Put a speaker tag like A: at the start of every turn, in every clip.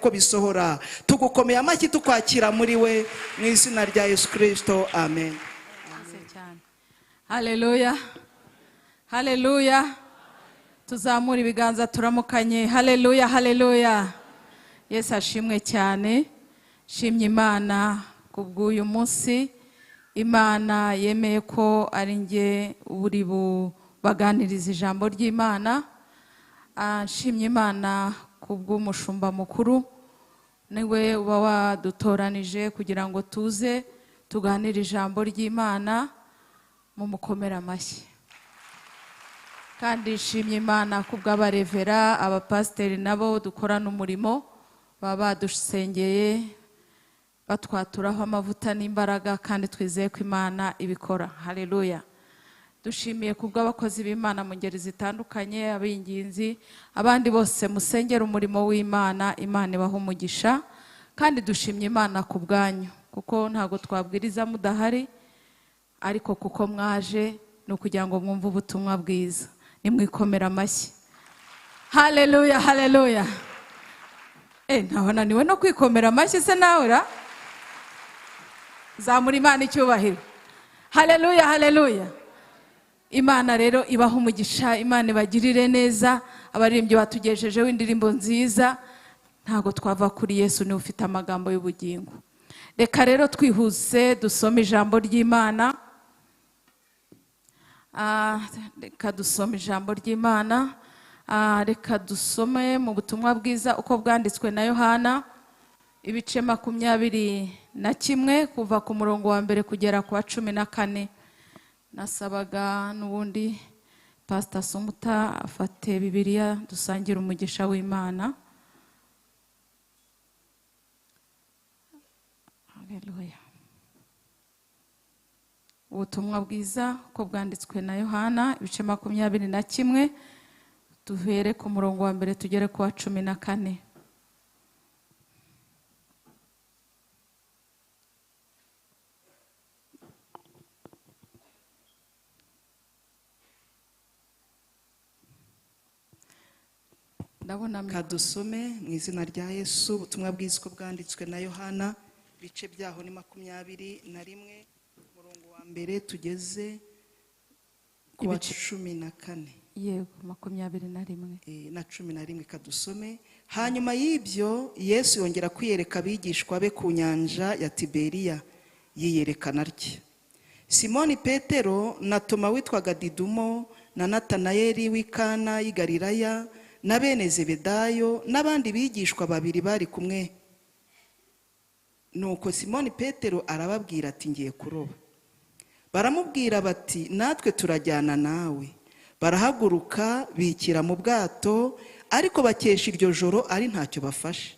A: ko bisohora. Tugukomeye amashyi, tukwakira muri we, mu izina rya Yesu Kirisito, amen.
B: Murakoze cyane. Haleluya, haleluya! Tuzamura ibiganza turamukanye. Haleluya, haleluya! Yesu ashimwe cyane. Shimye Imana kubw'uyu munsi Imana yemeye ko ari njye uri bubaganiriza ijambo ry'Imana. Nshimye Imana kubw'umushumba mukuru, niwe uba wadutoranije kugira ngo tuze tuganire ijambo ry'Imana. Mumukomere amashyi. Kandi nshimye Imana kubw'abarevera, abapasiteri nabo dukorana umurimo, baba badusengeye, batwaturaho amavuta n'imbaraga, kandi twizeye ko Imana ibikora. Haleluya! Dushimiye kubw'abakozi b'Imana mu ngeri zitandukanye, ab'inginzi, abandi bose musengera umurimo w'Imana, Imana ibaha umugisha. Kandi dushimye Imana ku bwanyu, kuko ntabwo twabwiriza mudahari, ariko kuko mwaje ni ukugira ngo mwumve ubutumwa bwiza. Nimwikomera amashyi. Haleluya, haleluya! Ntawananiwe no kwikomera amashyi se nawe ra? Zamura Imana icyubahiro. Haleluya, haleluya! Imana rero ibaha umugisha, Imana ibagirire neza. Abaririmbyi batugejejeho indirimbo nziza. Ntabwo twava kuri Yesu, niwe ufite amagambo y'ubugingo. Reka rero twihuse dusome ijambo ry'Imana. Reka dusome ijambo ry'Imana. Reka dusome mu butumwa bwiza uko bwanditswe na Yohana, ibice 21, kuva ku murongo wa 1 kugera ku wa 14. Nasabaga n'ubundi Pastor Sumuta afate Bibiliya dusangire umugisha w'Imana. Haleluya. Ubutumwa bwiza uko bwanditswe na Yohana, ibice 21, duhere ku murongo wa 1 tugere ku wa 14. Ndabona
A: Kadusome mu izina rya Yesu. Ubutumwa bwiza uko bwanditswe na Yohana, ibice byaho ni 21, umurongo wa 1 tugeze ku wa 14.
B: Yego, 21.
A: Na 11. Kadusome. Hanyuma y'ibyo Yesu yongera kwiyereka abigishwa be ku nyanja ya Tiberiya, yiyerekana atya: Simoni Petero na Toma witwaga Didumo na Natanayeli w'i Kana y'i Galilaya na bene Zebedayo n'abandi bigishwa babiri bari kumwe. Nuko Simoni Petero arababwira ati: ngiye kuroba. Baramubwira bati: natwe turajyana nawe. Barahaguruka bikira mu bwato, ariko bakesha iryo joro ari ntacyo bafashe.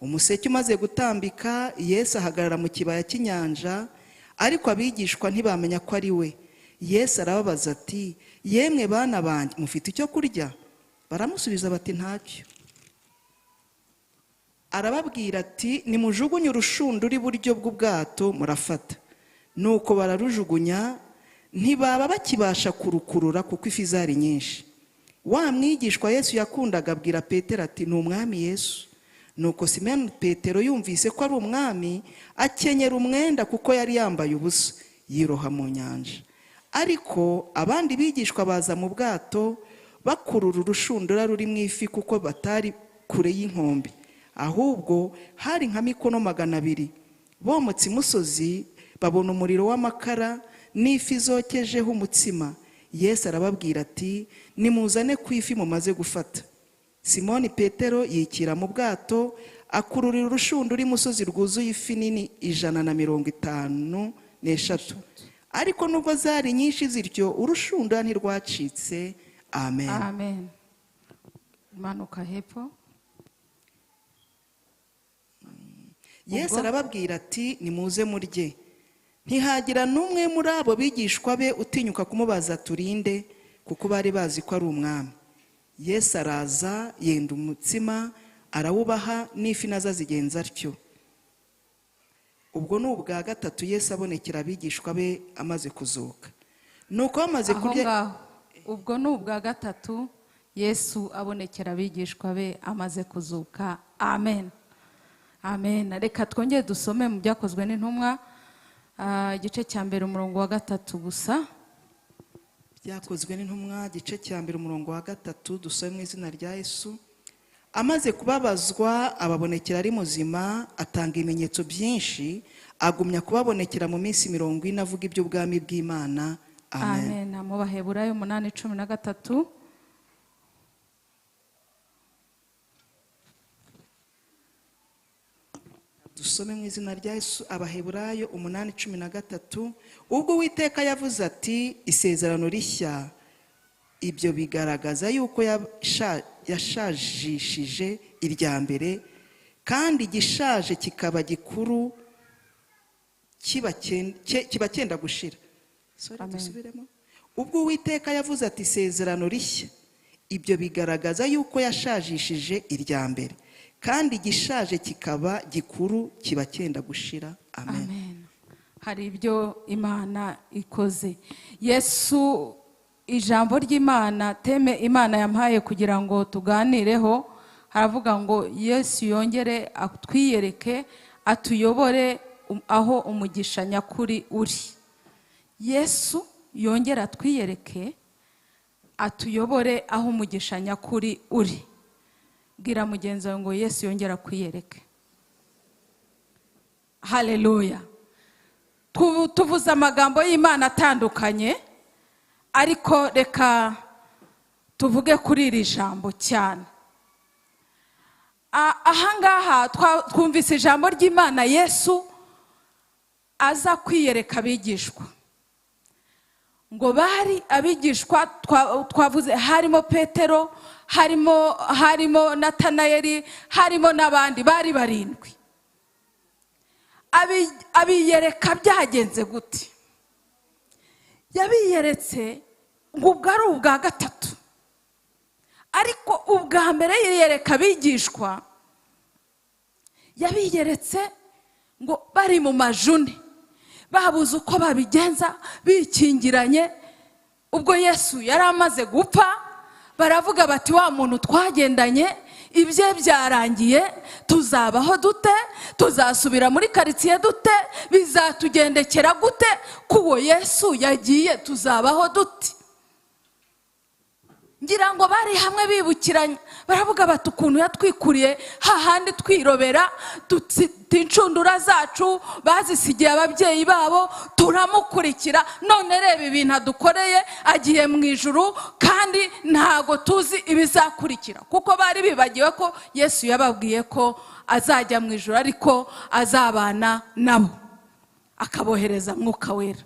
A: Umuseke umaze gutambika, Yesu ahagarara mu kibaya cy'inyanja, ariko abigishwa ntibamenya ko ari we. Yesu arababaza ati: yemwe bana banjye, mufite icyo kurya? Baramusubiza bati: ntacyo. Arababwira ati: nimujugunye urushundura iburyo bw'ubwato murafata. Nuko bararujugunya, ntibaba bakibasha kurukurura kuko ifi zari nyinshi. Wa mwigishwa Yesu yakundaga abwira Petero ati: ni umwami Yesu. Nuko Simoni Petero yumvise ko ari umwami, akenyera umwenda kuko yari yambaye ubusa, yiroha mu nyanja. Ariko abandi bigishwa baza mu bwato bakurura urushundura ruri mu ifi, kuko batari kure y'inkombe, ahubwo hari nka mikono 200. Bomotse imusozi babona umuriro w'amakara n'ifi zokejeho umutsima. Yesu arababwira ati: nimuzane ku ifi mumaze gufata. Simoni Petero yikira mu bwato, akururira urushundura imusozi rwuzuye ifi nini 153. Ariko nubwo zari nyinshi zityo, urushundura ntirwacitse. Amen.
B: Amen. Manuka hepfo.
A: Yesu arababwira ati: nimuze murye. Ntihagira n'umwe muri abo bigishwa be utinyuka kumubaza turinde, kuko bari bazi ko ari umwami. Yesu araza yenda umutsima arawubaha, n'ifi nazo azigenza atyo. Ubwo ni ubwa gatatu Yesu abonekera abigishwa be amaze kuzuka. Nuko bamaze kurya.
B: Ubwo ni ubwa gatatu Yesu abonekera abigishwa be amaze kuzuka. Amen. Amen. Reka twongere dusome mu Byakozwe n'Intumwa, igice cya 1 umurongo wa 3 gusa.
A: Byakozwe n'Intumwa igice cya 1 umurongo wa 3, dusome mu izina rya Yesu. Amaze kubabazwa ababonekera ari muzima, atanga ibimenyetso byinshi, agumya kubabonekera mu minsi 40 avuga iby'ubwami bw'Imana. Amen.
B: Amen. Mu Baheburayo 8:13.
A: Dusome mu izina rya Yesu Abaheburayo 8:13. Ubwo Uwiteka yavuze ati isezerano rishya, ibyo bigaragaza yuko yashajishije irya mbere, kandi igishaje kikaba gikuru kiba cyenda gushira. Sorry, dusubiremo. Ubwo Uwiteka yavuze ati isezerano rishya, ibyo bigaragaza yuko yashajishije irya mbere, kandi igishaje kikaba gikuru kiba cyenda gushira. Amen.
B: Amen. Hari ibyo Imana ikoze. Yesu, ijambo ry'Imana, teme Imana yampaye kugira ngo tuganireho, haravuga ngo Yesu yongere atwiyereke, atuyobore aho umugisha nyakuri uri. Yesu yongere atwiyereke, atuyobore aho umugisha nyakuri uri. Bwira mugenzi wawe ngo Yesu yongera kwiyereke. Haleluya. Tuvuze amagambo y'Imana atandukanye, ariko reka tuvuge kuri iri jambo cyane. Ahangaha twumvise ijambo ry'Imana, Yesu aza kwiyereka abigishwa. Ngo bari abigishwa twavuze harimo Petero, harimo Natanayeli, harimo n'abandi, bari 7. Abiyereka byagenze gute? Yabiyeretse ngo ubwo ari ubwa 3, ariko ubwa mbere yiyereka abigishwa, yabiyeretse ngo bari mu majune, babuze uko babigenza, bikingiranye. Ubwo Yesu yari amaze gupfa, baravuga bati wa muntu twagendanye ibye byarangiye, tuzabaho dute? Tuzasubira muri karitsiye dute? Bizatugendekera gute? Kuwo Yesu yagiye tuzabaho dute? Ngira ngo bari hamwe bibukiranye, baravuga bati ukuntu yatwikuriye hahandi twirobera, inshundura zacu bazisigiye ababyeyi babo, turamukurikira, none reba ibintu adukoreye, agiye mu ijuru kandi ntago tuzi ibizakurikira. Kuko bari bibagiwe ko Yesu yababwiye ko azajya mu ijuru, ariko azabana nabo akabohereza Mwuka Wera.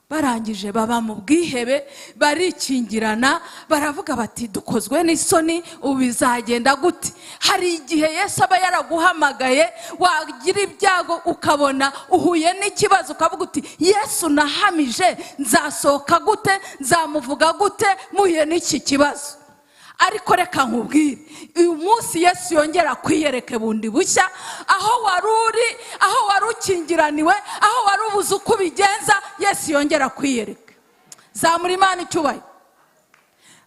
B: Barangije baba mu bwihebe, barikingirana, baravuga bati dukozwe n'isoni, ubu bizagenda gute? Hari igihe Yesu aba yaraguhamagaye, wagira ibyago ukabona uhuye n'ikibazo, ukavuga uti Yesu nahamije, nzasohoka gute? Nzamuvuga gute muhuye n'iki kibazo? Ariko reka nkubwire, uyu munsi Yesu yongera kwiyereke bundi bushya, aho wari uri, aho wari ukingiraniwe, aho wari ubuze uko ubigenza, Yesu yongera kwiyereka. Zamura Imana icyubahiro.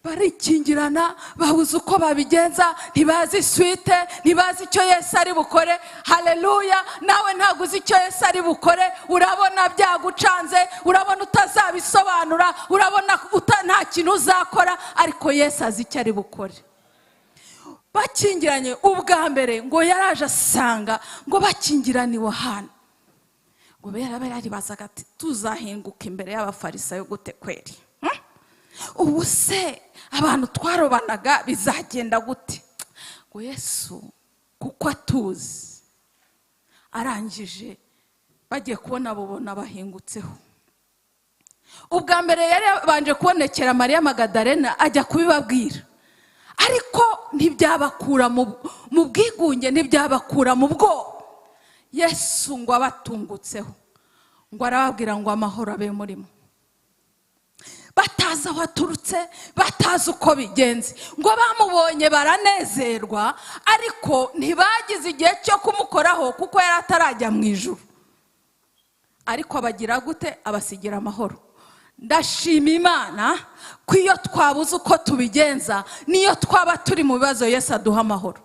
B: Barikingirana, babuze uko babigenza, ntibazi suite, ntibazi icyo Yesu ari bukore. Haleluya. Nawe ntabwo uzi icyo Yesu ari bukore, urabona byagucanze, urabona utazabisobanura, urabona nta kintu uzakora, ariko Yesu azi icyo ari bukore. Bakingiranye ubwa mbere, ngo yaraje asanga ngo bakingiraniwe ahantu, ngo baribazaga ati tuzahinguka imbere y'abafarisayo gute kweri? Ubu se abantu twarobanaga bizagenda gute? Ngo Yesu kuko atuzi, arangije bagiye kubona bubona bahingutseho. Ubwa mbere yari yabanje kubonekera Mariya Magadalena ajya kubibabwira, ariko ntibyabakura mu bwigunge, ntibyabakura mu bwoba. Yesu ngo abatungutseho, ngo arababwira ngo amahoro abe murimo. Batazi aho aturutse, batazi uko bigenze, ngo bamubonye baranezerwa, ariko ntibagize igihe cyo kumukoraho kuko yari atarajya mu ijuru. Ariko abagira gute? Abasigira amahoro. Ndashima Imana ko iyo twabuze uko tubigenza, niyo twaba turi mu bibazo, Yesu aduha amahoro.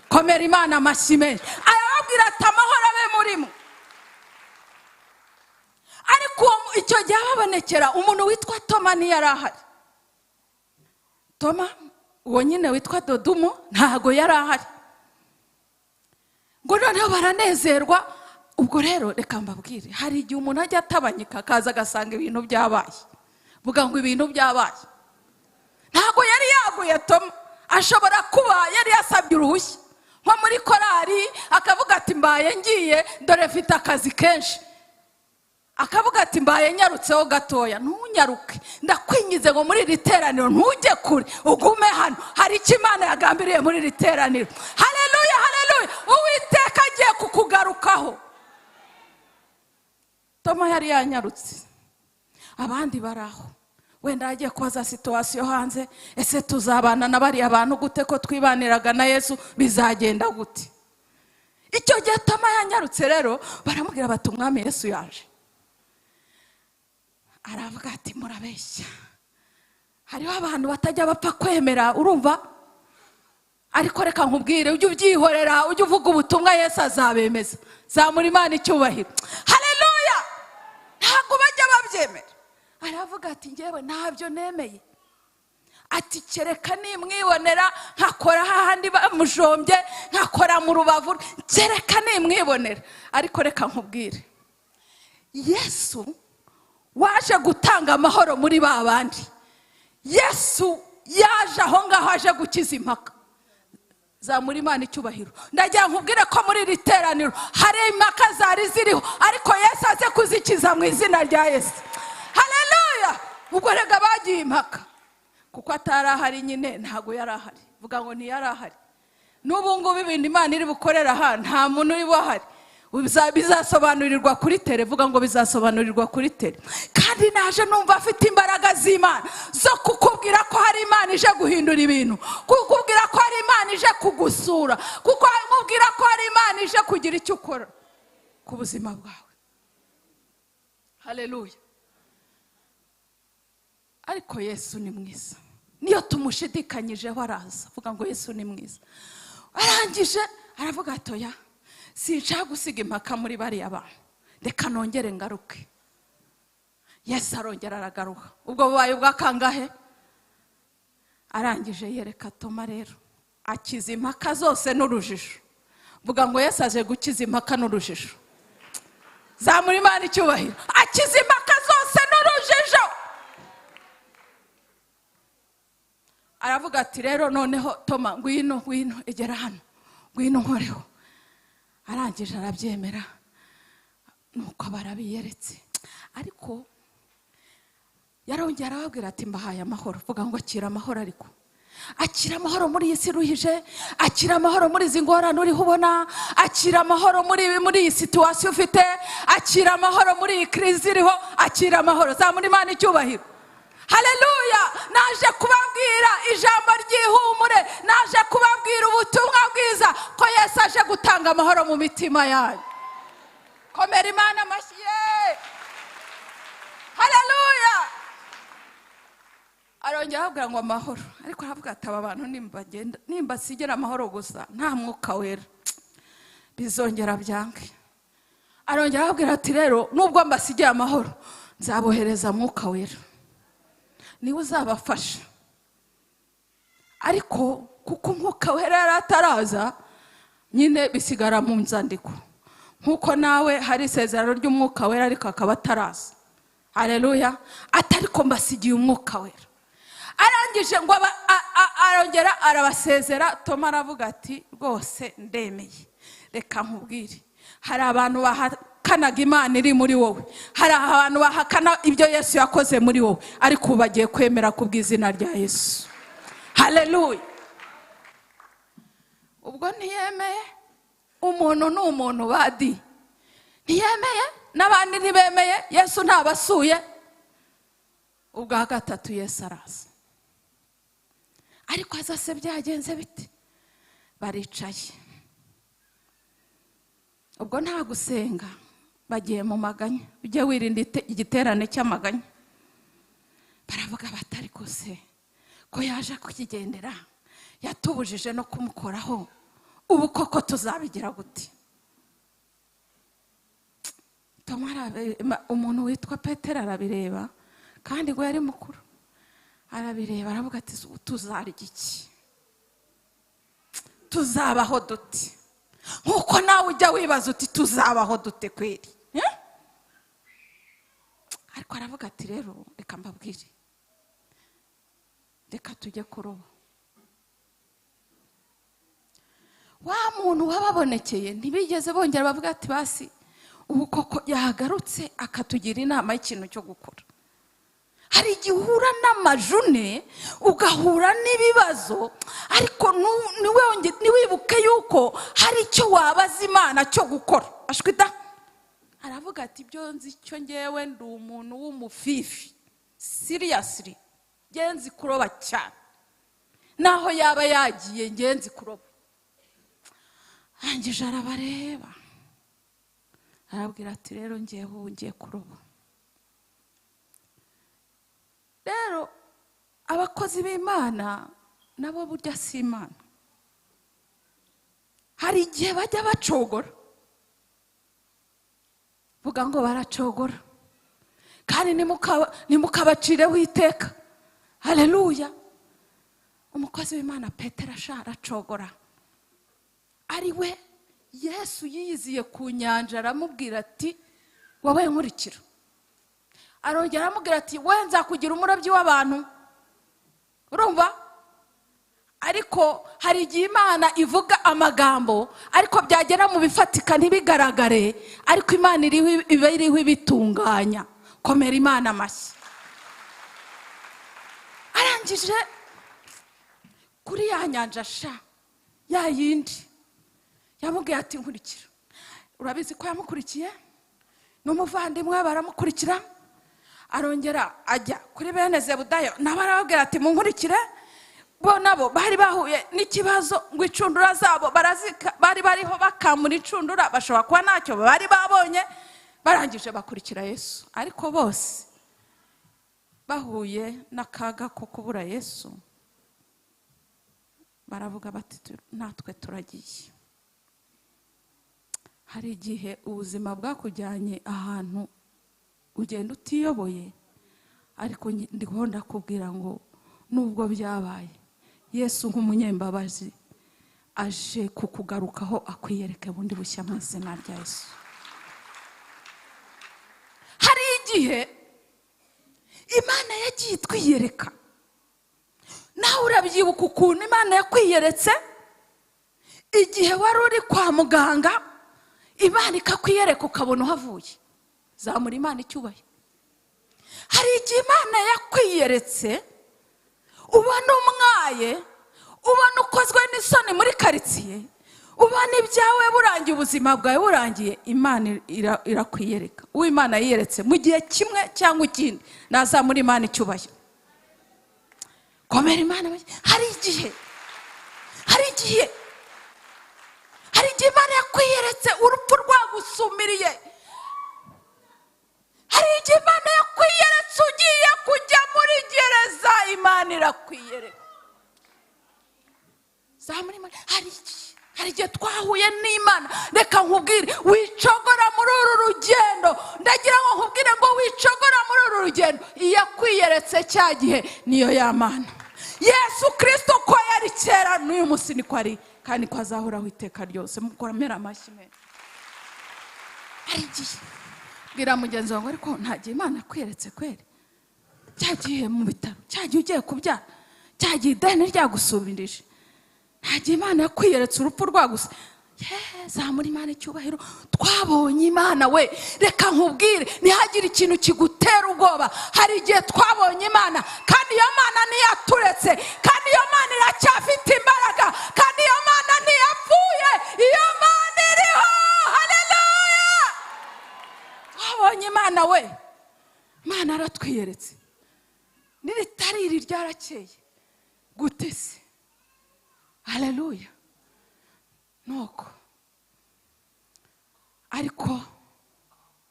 B: Komera Imana amashyi menshi. Arababwira Arababwira ati amahoro abe murimo. Ariko icyo gihe ababonekera umuntu witwa Toma ntiyari ahari. Toma uwo nyine witwa Dodumo ntago yari ahari. Ngo noneho baranezerwa. Ubwo rero reka mbabwire, hari igihe umuntu ajya atabanyika akaza agasanga ibintu byabaye. Vuga ngo ibintu byabaye. Ntago yari yaguye Toma, ashobora kuba yari yasabye uruhushya nko muri korari, akavuga ati mbaye ngiye dore mfite akazi kenshi, akavuga ati mbaye nyarutseho gatoya. Ntunyaruke, ndakwingize ngo muri iri teraniro ntujye kure, ugume hano, hari icyo Imana yagambiriye muri iri teraniro. Haleluya, haleluya, Uwiteka agiye kukugarukaho. Toma yari yanyarutse, abandi baraho, wenda agiye kubaza situwasiyo hanze, ese tuzabana na bariya bantu gute ko twibaniraga na Yesu, bizagenda gute? Icyo gihe Toma yanyarutse rero, baramubwira bati umwami Yesu yaje. Aravuga ati murabeshya. Hariho abantu batajya bapfa kwemera, urumva? Ariko reka nkubwire, ujye ubyihorera, ujye uvuga ubutumwa, Yesu azabemeza. Zamura Imana icyubahiro. Haleluya! Ntabwo bajya babyemera. Aravuga ati ngewe ntabyo nemeye. Ati kereka nimwibonera nkakora hahandi bamujombye, nkakora mu rubavu, kereka nimwibonera. Ariko reka nkubwire, Yesu waje gutanga amahoro muri ba bandi, Yesu yaje aho ngaho aje gukiza impaka. Zamura Imana icyubahiro. Ndagira nkubwire ko muri iri teraniro hari impaka zari ziriho, ariko Yesu aze kuzikiza mu izina rya Yesu. Haleluya! Ubwo rega bagiye impaka kuko atari ahari nyine, ntago yari ahari. Vuga ngo ntiyari ahari. N'ubu ngubu ibintu Imana iri bukorera aha nta muntu uri buhari. Bizasobanurirwa kuri tere. Vuga ngo bizasobanurirwa kuri tere. Kandi naje numva afite imbaraga z'Imana zo kukubwira ko hari Imana ije guhindura ibintu, kukubwira ko hari Imana ije kugusura, kuko nkubwira ko hari Imana ije kugira icyo ukora ku buzima bwawe. Haleluya! Ariko Yesu ni mwiza, niyo tumushidikanyijeho araza. Vuga ngo Yesu ni mwiza. Arangije aravuga ati oya, sinshaka gusiga impaka muri bariya bantu, reka nongere ngaruke. Yesu arongera aragaruka. Ubwo bubaye ubwa kangahe? Arangije yereka Toma rero, akiza impaka zose n'urujijo. Vuga ngo Yesu aje gukiza impaka n'urujijo. Zamura Imana icyubahiro. Akiza impaka zose n'urujijo. Aravuga ati rero noneho Toma ngwino, ngwino, egera hano, ngwino nkoreho. Arangije arabyemera, nuko barabiyeretse. Ariko yarongera arababwira ati mbahaye amahoro. Vuga ngo akira amahoro. Ariko akira amahoro muri iyi si iruhije, akira amahoro muri izi ngorane uriho ubona, akira amahoro muri iyi situwasiyo ufite, akira amahoro muri iyi kirizi iriho, akira amahoro. Zamura Imana icyubahiro. Haleluya! Naje kubabwira ijambo ry'ihumure, naje kubabwira ubutumwa bwiza ko Yesu aje gutanga amahoro mu mitima yanyu. Komera Imana amashyi. Haleluya! Arongera arababwira ngo amahoro. Ariko aravuga ati aba bantu nimbagenda, nimbasigira amahoro gusa nta mwuka wera, bizongera byange. Arongera arababwira ati rero nubwo mbasigiye amahoro, nzabohereza mwuka wera, niwe uzabafasha. Ariko kuko umwuka wera yari ataraza nyine bisigara mu nzandiko, nkuko nawe hari isezerano ry'umwuka wera ariko akaba ataraza. Haleluya! Atariko mbasigiye umwuka wera. Arangije ngo arongera arabasezera. Toma aravuga ati rwose ndemeye. Reka nkubwire, hari abantu bahakanaga Imana iri muri wowe, hari abantu bahakana ibyo Yesu yakoze muri wowe, ariko ubu bagiye kwemera kubw'izina rya Yesu. Haleluya! Ubwo ntiyemeye, umuntu ni umuntu badi, ntiyemeye n'abandi ntibemeye, Yesu ntabasuye. Ubwa gatatu Yesu araza. Ariko aza se byagenze bite? Baricaye. Ubwo nta gusenga, bagiye mu maganya. Ujye wirinda igiterane cy'amaganya. Baravuga bati ariko se ko yaje kukigendera, yatubujije no kumukoraho, ubu koko tuzabigira gute? Umuntu witwa Petero arabireba, kandi ngo yari mukuru, arabireba aravuga ati tuzarya iki, tuzabaho dute? Nkuko nawe ujya wibaza uti tuzabaho dute kweri? Ariko aravuga ati rero reka mbabwire, reka tujye kuroba. Wa muntu wababonekeye ntibigeze bongera bavuga ati basi ubu koko yagarutse akatugira inama y'ikintu cyo gukora. Hari igihe uhura n'amajune, ugahura n'ibibazo, ariko ntiwibuke yuko hari icyo wabaza Imana cyo gukora. Ashwida aravuga ati ibyo nzi cyo ngewe ndi umuntu w'umufifi, seriously ngenzi kuroba cyane, naho yaba yagiye ngenzi kuroba. Arangije arabareba arabwira ati rero ngewe ubu ngiye kuroba. Rero abakozi b'Imana nabo burya si Imana, hari igihe bajya bacogora, vuga ngo baracogora, kandi nimukabacireho iteka. Haleluya. Umukozi w'Imana Petero aracogora, ari we Yesu yiyiziye ku nyanja aramubwira ati wowe nkurikira. Arongera aramubwira ati we nzakugira umurobyi w'abantu. Urumva? Ariko hari igihe Imana ivuga amagambo ariko byagera mu bifatika ntibigaragare, ariko Imana iba iriho ibitunganya. Komera Imana amashyi. Arangije kuri ya nyanja sha ya yindi yamubwiye ati nkurikira. Urabizi ko yamukurikiye n'umuvandimwe baramukurikira. Arongera ajya kuri bene Zebudayo nabo arababwira ati munkurikire. Bo nabo bari bahuye n'ikibazo ngo icundura zabo barazika, bari bariho bakamura icundura, bashobora kuba ntacyo bari babonye. Barangije bakurikira Yesu, ariko bose bahuye n'akaga ko kubura Yesu, baravuga bati natwe turagiye. Hari igihe ubuzima bwakujyanye ahantu ugenda utiyoboye, ariko ndiho ndakubwira ngo nubwo byabaye, Yesu nk'umunyembabazi aje kukugarukaho akwiyereke bundi bushya mu izina rya Yesu. Hari igihe Imana yagiye itwiyereka, nawe urabyibuka ukuntu Imana yakwiyeretse igihe wari uri kwa muganga, Imana ikakwiyereka ukabona uhavuye. Zamura Imana icyubahiro. Hari igihe Imana yakwiyeretse ubona umwaye, ubona ukozwe n'isoni muri karitsiye, ubona ibyawe burangiye, ubuzima bwawe burangiye, Imana irakwiyereka. Uwo Imana yiyeretse mu gihe kimwe cyangwa ikindi nazamura Imana icyubahiro. Komera Imana. Hari igihe Imana yakwiyeretse urupfu rwagusumiriye. Hari igihe Imana yakwiyeretse ugiye kujya muri gereza, Imana irakwiyereka. Zamura Imana. Hari igihe twahuye n'Imana. Reka nkubwire, wicogora muri uru rugendo. Ndagira ngo nkubwire ngo wicogora muri uru rugendo. Iyakwiyeretse cya gihe niyo ya Mana. Yesu Kristo ko yari kera n'uyu munsi niko ari, kandi ko azahoraho iteka ryose. Mukomere amashyi menshi. Hari igihe bwira mugenzi wawe ariko nta gihe Imana yakwiyeretse kweri, cyagiye mu bitaro, cyagiye ugiye kubyara, cyagiye ideni ryagusubirije, nta gihe Imana yakwiyeretse urupfu rwagusa. Zamura Imana icyubahiro. Twabonye Imana we. Reka nkubwire, ntihagire ikintu kigutera ubwoba. Hari igihe twabonye Imana, kandi iyo Mana ntiyaturetse, kandi iyo Mana iracyafite imbaraga, kandi iyo Mana ntiyapfuye, iyo Mana iriho. Haleluya. Twabonye Imana we. Imana aratwiyeretse. N'iritari iri ryarakeye gute se? Haleluya. Nuko ariko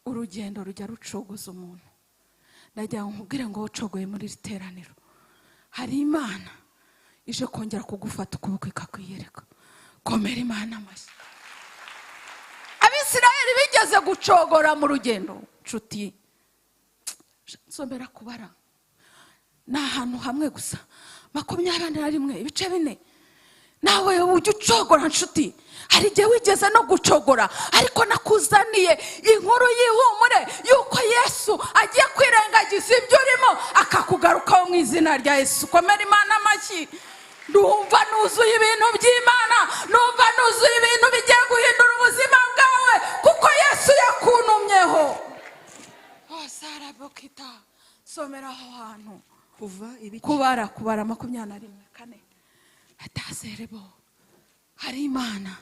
B: urugendo rujya rucogoza umuntu. Ndagira ngo nkubwire ngo ucogoye muri iri teraniro, hari Imana ije kongera kugufata ukuboko ikakwiyereka. Komera Imana amashyi. Abisirayeli bigeze gucogora mu rugendo. Nshuti, nsomera Kubara, ni ahantu hamwe gusa, 21 ibice 4. Nawe ujya ucogora nshuti, hari igihe wigeze no gucogora, ariko nakuzaniye inkuru y'ihumure yuko Yesu agiye kwirengagiza ibyo urimo akakugarukaho mu izina rya Yesu. Komera Imana amashyi. Numva nuzuye ibintu by'Imana, numva nuzuye ibintu bigiye guhindura ubuzima bwawe, kuko Yesu yakuntumyeho. Oh, Sarabokita, somera aho hantu.
A: Kuva ibice
B: Kubara 21:4. Atazerebo, hari Imana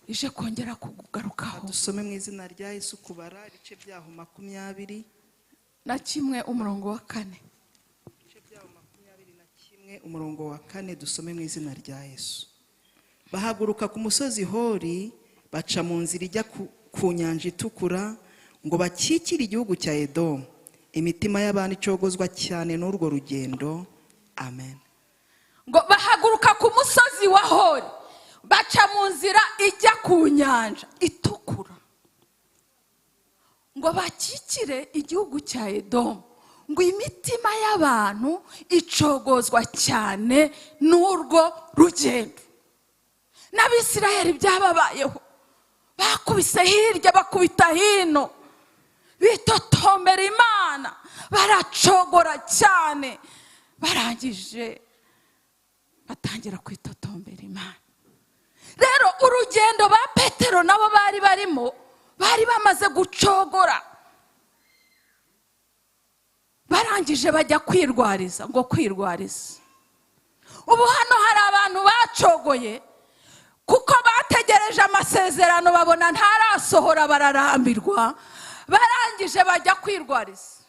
B: ije kongera kukugarukaho.
A: Dusome mu izina rya Yesu Kubara ibice byaho 21
B: umurongo wa 4.
A: Ibice byaho 21 umurongo wa 4, dusome mu izina rya Yesu. Bahaguruka ku musozi Hori, baca mu nzira ijya ku nyanja itukura, ngo bakikire igihugu cya Edomu. Imitima y'abantu icogozwa cyane n'urwo rugendo. Amen.
B: Ngo bahaguruka ku musozi wa Hori, baca mu nzira ijya ku nyanja itukura, ngo bakikire igihugu cya Edomu. Ngo imitima y'abantu icogozwa cyane n'urwo rugendo. N'Abisirayeli byababayeho, bakubise hirya bakubita hino, bitotombera Imana, baracogora cyane, barangije batangira kwitotombera Imana. Rero urugendo ba Petero nabo bari barimo, bari bamaze gucogora, barangije bajya kwirwariza. Ngo kwirwariza, ubu hano hari abantu bacogoye kuko bategereje amasezerano babona ntarasohora, bararambirwa, barangije bajya kwirwariza.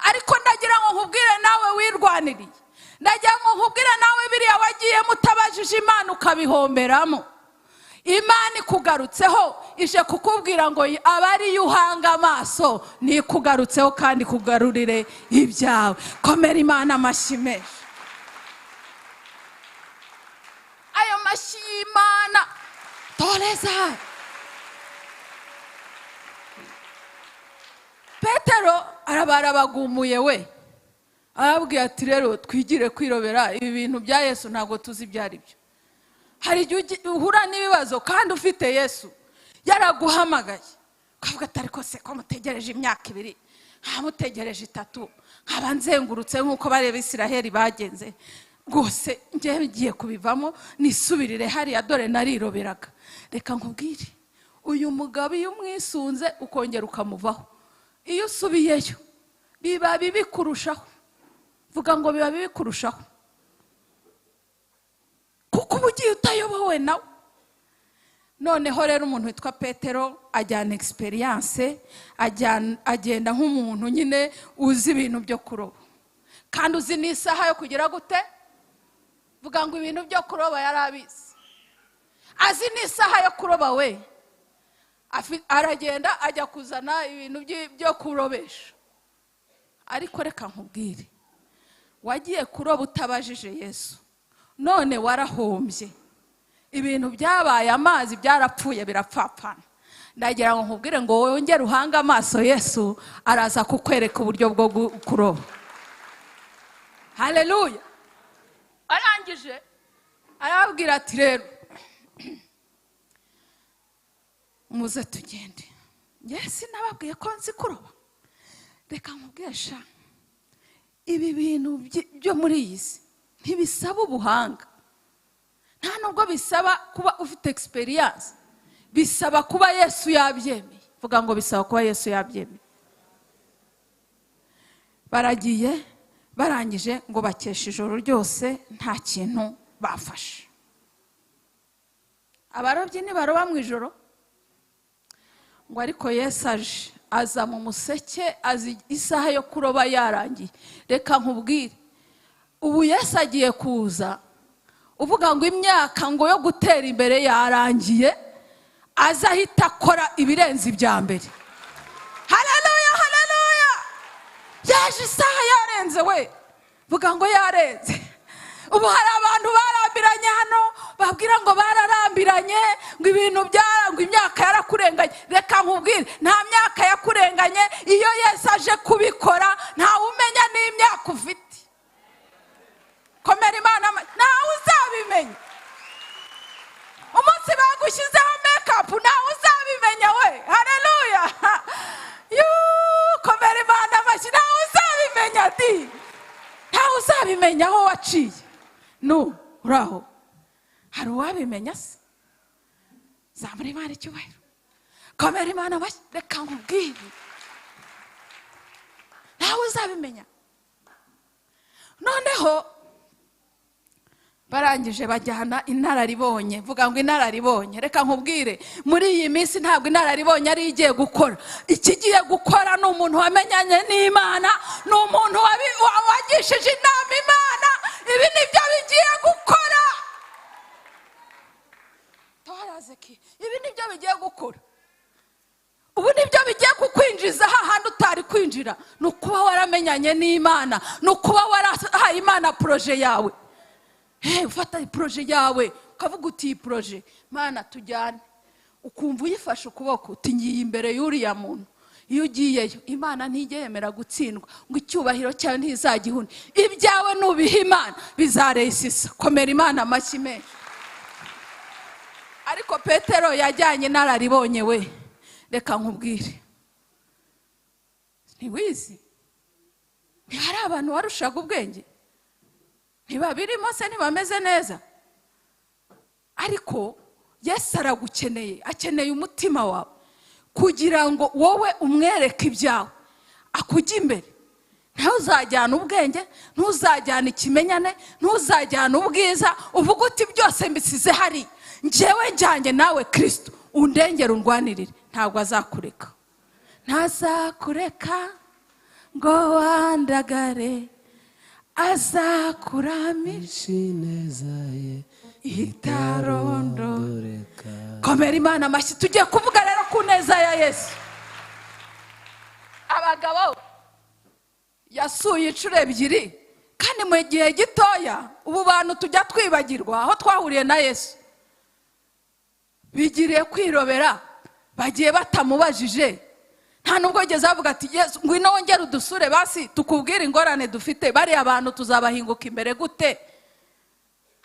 B: Ariko ndagira ngo nkubwire nawe wirwaniriye, ndagira ngo nkubwire nawe biriya wagiyemo utabajije Imana ukabihomberamo, Imana ikugarutseho ije kukubwira ngo abari uhanga amaso nikugarutseho kandi kugarurire ibyawe. Komera Imana amashyi menshi. Ayo mashyi y'Imana toreza. Petero arabarabagumuye we, arababwira ati rero twigire kwirobera ibi bintu bya Yesu, ntabwo tuzi ibyo ari byo. Hari igihe uhura n'ibibazo kandi ufite Yesu yaraguhamagaye, ukavuga ati ariko se ko mutegereje imyaka 2, nkamutegereje 3, nkaba nzengurutse nk'uko bari Abisiraheli bagenze, rwose njye ngiye kubivamo nisubirire hariya, dore nariroberaga. Reka nkubwire, uyu mugabo iyo umwisunze ukongera ukamuvaho, iyo usubiyeyo biba bibi kurushaho. Vuga ngo biba bibi kurushaho, kuko uba ugiye utayobowe nawe. Noneho rero umuntu witwa Petero ajyana experience, agenda nk'umuntu nyine uzi ibintu byo kuroba, kandi uzi n'isaha yo kugira gute. Vuga ngo ibintu byo kuroba yarabizi, azi n'isaha yo kuroba we. Aragenda ajya kuzana ibintu byo kurobesha. Ariko reka nkubwire, wagiye kuroba utabajije Yesu, none warahombye, ibintu byabaye amazi, byarapfuye, birapfapfana. Ndagira ngo nkubwire ngo wongere uhange amaso Yesu, araza kukwereka uburyo bwo kuroba. Haleluya. Arangije arababwira ati rero muze tugende. Yesu nababwiye ko nzi kuroba. Reka nkubwire sha, ibi bintu byo muri iyi si ntibisaba ubuhanga, nta nubwo bisaba kuba ufite experience, bisaba kuba Yesu yabyemeye. Vuga ngo bisaba kuba Yesu yabyemeye. Baragiye, barangije ngo bakesha ijoro ryose nta kintu bafashe. Abarobyi ntibaroba mu ijoro, ngo ariko Yesu aje, aza mu museke, azi isaha yo kuroba yarangiye. Reka nkubwire, ubu Yesu agiye kuza, uvuga ngo imyaka ngo yo gutera imbere yarangiye, aza ahita akora ibirenze ibya mbere. Haleluya, haleluya. Yaje isaha yarenze we, vuga ngo yarenze. Ubu hari abantu barambiranye hano, Babwira ngo bararambiranye, ngo ibintu byarangwa, imyaka yarakurenganye. Reka nkubwire, nta myaka yakurenganye. Iyo Yesu aje kubikora ntawe umenya n'imyaka ufite. Komera Imana, ntawe uzabimenya. Umunsi bagushyizeho make-up ntawe uzabimenya we. Haleluya. Komera Imana amashyi, ntawe uzabimenya di. Ntawe uzabimenya aho waciye. No, uraho. Hari uwabimenya se? Zamura Imana icyubahiro. Komera Imana amashyi, reka nkubwire. Ntawe uzabimenya. Noneho barangije bajyana inararibonye. Vuga ngo inararibonye. Reka nkubwire, muri iyi minsi ntabwo inararibonye ari igiye gukora. Ikigiye gukora ni umuntu wamenyanye n'Imana, ni umuntu wagishije inama Imana. Ibi nibyo bigiye gukora. Ibi nibyo bigiye gukora. Ubu nibyo bigiye kukwinjiza hahandi utari kwinjira. Ni ukuba waramenyanye n'Imana, ni ukuba warahaye Imana projet yawe. Ufata projet yawe ukavuga uti iyi projet Mana tujyane, ukumva uyifashe ukuboko uti ngiye imbere y'uriya muntu. Iyo ugiyeyo Imana ntijya yemera gutsindwa, ngo icyubahiro cyawe ntizagihune. Ibyawe nubiha Imana bizaresisa. Komera Imana amashyi menshi. Ariko Petero yajyanye inararibonye we. Reka nkubwire, ntiwizi, ntihari abantu warushaga ubwenge, ntibabirimo se, ntibameze neza. Ariko Yesu aragukeneye, akeneye umutima wawe kugira ngo wowe umwereke ibyawe, akujye imbere. Ntuzajyana ubwenge, ntuzajyana ikimenyane, ntuzajyana ubwiza, uvuga uti byose mbisize hari, njyewe njyanye nawe Kristo, undengere undwanirire. Ntabwo azakureka, ntazakureka ngo wandagare, azakuramisha
C: ineza ye
B: itarondoreka. Komera Imana amashyi. Tugiye kuvuga rero ku neza ya Yesu. Abagabo yasuye inshuro ebyiri, kandi mu gihe gitoya. Ubu bantu tujya twibagirwa aho twahuriye na Yesu. Bigiriye kwirobera, bagiye batamubajije. Nta nubwo yigeze avuga ati Yesu ngwino wongere udusure basi tukubwire ingorane dufite, bariya abantu tuzabahinguka imbere gute.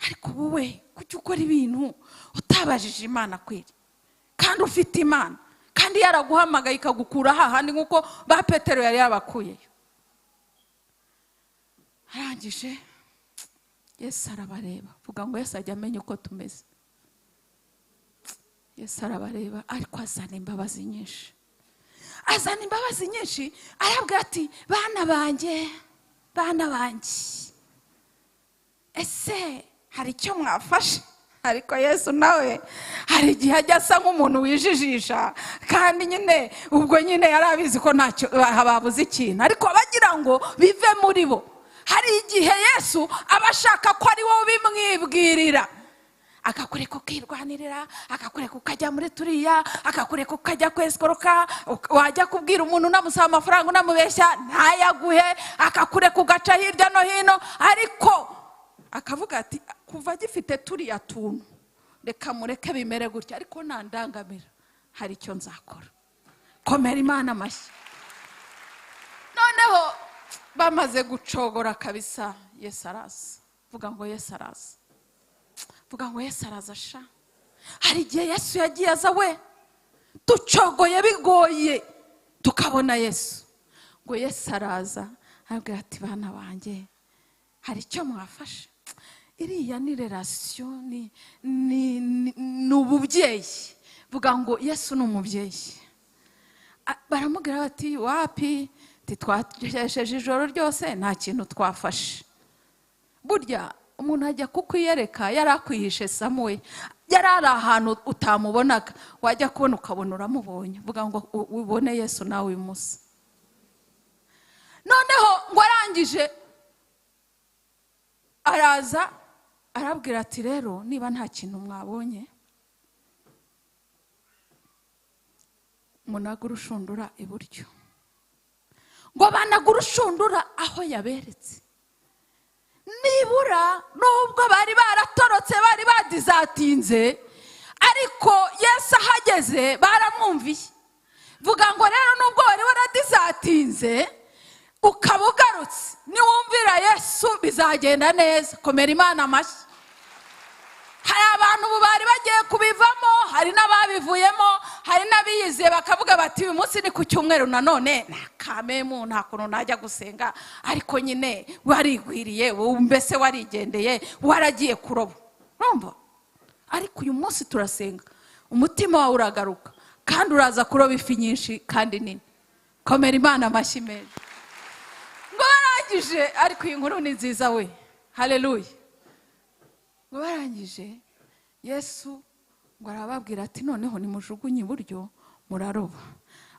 B: Ariko wowe kuki ukora ibintu utabajije Imana kwiri, kandi ufite Imana, kandi yaraguhamagaye ikagukura hahandi nk'uko ba Petero yari yabakuyeyo. Arangije Yesu arabareba. Vuga ngo Yesu ajya amenya uko tumeze. Yesu arabareba, ariko azana imbabazi nyinshi. Azana imbabazi nyinshi, arabwira ati bana banjye, bana banjye, ese hari icyo mwafashe? Ariko Yesu nawe hari igihe ajya asa nk'umuntu wijijisha, kandi nyine ubwo nyine yari abizi ko ntacyo babuze ikintu, ariko bagira ngo bive muri bo. Hari igihe Yesu aba ashaka ko ari wowe bimwibwirira, akakureka ukirwanirira, akakureka ukajya muri turiya, akakureka ukajya kwesikoroka, wajya kubwira umuntu unamusaba amafaranga unamubeshya ntayaguhe, akakureka ugaca hirya no hino. Ariko akavuga ati kuva gifite turiya tuntu reka mureke bimere gutya, ariko nandangamira hari icyo nzakora. Komera Imana amashyi. Noneho bamaze gucogora kabisa, Yesu araza. Vuga ngo Yesu araza. Vuga ngo Yesu araza sha. Hari igihe Yesu yagiye aza we, ducogoye bigoye, tukabona Yesu. Ngo Yesu araza, arabwira ati bana banjye, hari icyo mwafashe? Iriya ni relation, ni ububyeyi. Vuga ngo Yesu ni umubyeyi. Baramubwira bati wapi, titwakesheje ijoro ryose nta kintu twafashe. Burya umuntu ajya kukwiyereka yari akwihishe Samuel, yari ari ahantu utamubonaga, wajya kubona ukabona uramubonye. Vuga ngo ubone Yesu nawe uyu munsi. Noneho ngo arangije araza arabwira ati rero niba nta kintu mwabonye, munaga urushundura iburyo. Ngo banaga urushundura aho yaberetse. Nibura nubwo bari baratorotse, bari badizatinze, ariko Yesu ahageze baramwumviye. Vuga ngo rero nubwo wari waradizatinze ukaba ugarutse, niwumvira Yesu bizagenda neza. Komera Imana amashyi. Hari abantu ubu bari bagiye kubivamo, hari n'ababivuyemo, hari n'abiyiziye bakavuga bati uyu munsi ni ku cyumweru nanone nta kamemu, nta kuntu najya gusenga, ariko nyine warigwiriye, mbese warigendeye, waragiye kuroba, urumva? Ariko uyu munsi turasenga, umutima wawe uragaruka kandi uraza kuroba ifi nyinshi kandi nini. Komera Imana amashyi meza. Ngo barangije, ariko iyi nkuru ni nziza we, haleluya. Ngo barangije, Yesu ngo arababwira ati noneho nimujugunye iburyo muraroba.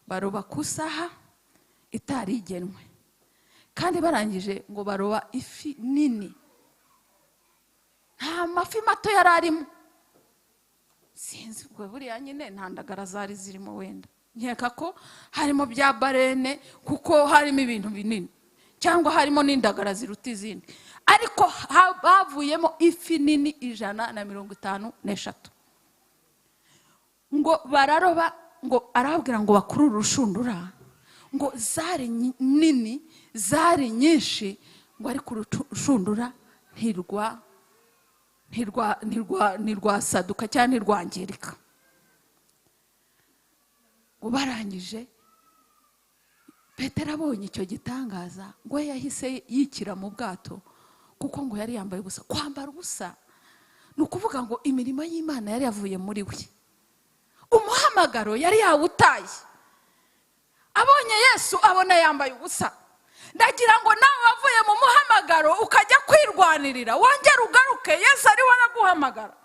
B: Baroba ku isaha itari igenwe, kandi barangije ngo baroba ifi nini, nta mafi mato yari arimo. Sinzi ubwo buriya nyine nta ndagara zari zirimo, wenda nkeka ko harimo bya barene kuko harimo ibintu binini, cyangwa harimo n'indagara ziruta izindi, ariko bavuyemo ifi nini 153. Ngo bararoba, ngo arababwira ngo bakurure urushundura, ngo zari nini, zari nyinshi, ngo ariko urushundura ntirwasaduka cyangwa ntirwangirika. Ngo barangije, Petero abonye icyo gitangaza, ngo yahise yikira mu bwato, kuko ngo yari yambaye ubusa. Kwambara ubusa ni ukuvuga ngo imirimo y'Imana yari yavuye muri we, umuhamagaro yari yawutaye. Abonye Yesu abona yambaye ubusa. Ndagira ngo nawe wavuye mu muhamagaro ukajya kwirwanirira, wongere ugaruke, Yesu ari we araguhamagara.